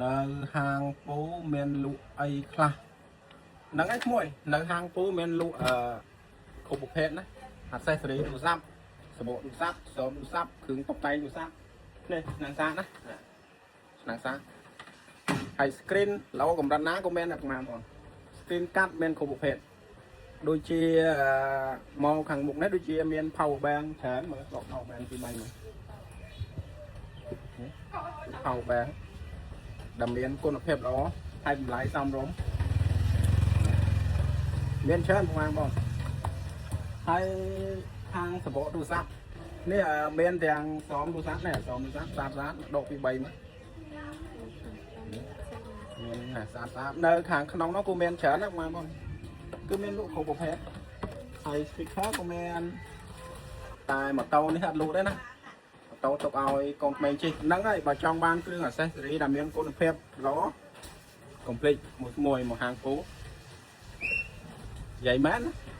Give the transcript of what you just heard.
នៅហាងពូមានលក់អីខ្លះហ្នឹងហើយក្មួយនៅហាងពូមានលក់គ្រប់ប្រភេទណា accessory ទូរស័ព្ទសំបកទូរស័ព្ទស្រោមទូរស័ព្ទគ្រឿងតុបតែងទូរស័ព្ទនេះឆ្នាំងសាកណាឆ្នាំងសាកហើយ screen ល្អកម្រិតណាក៏មានដែរប្រហែលបង screen កាត់មានគ្រប់ប្រភេទដូចជាមកខាងមុខនេះដូចជាមាន power bank ច្រើនមើលដក power bank ពី3មើល power bank ដែលមានគុណភាពល្អហើយតម្លៃសមរម្យមានច្រើនប្រហែលបងហើយខាងសបកទូរស័ព្ទនេះមានទាំងស្រោមទូរស័ព្ទនេះស្រោមទូរស័ព្ទស្អាតស្អាតដកពី3មកមានណាស្អាតស្អាតនៅខាងក្នុងនោះក៏មានច្រើនដែរបងប្អូនគឺមានលក់គ្រប់ប្រភេទហើយ speaker ក៏មានតែម៉ូតូនេះអត់លក់ទេណាម៉ូតូទុកឲ្យកូនក្មេងជិះហ្នឹងហើយបើចង់បានគ្រឿង accessory ដែលមានគុណភាពល្អកុំភ្លេចមួយមួយមកហាងពូនិយាយមែនណា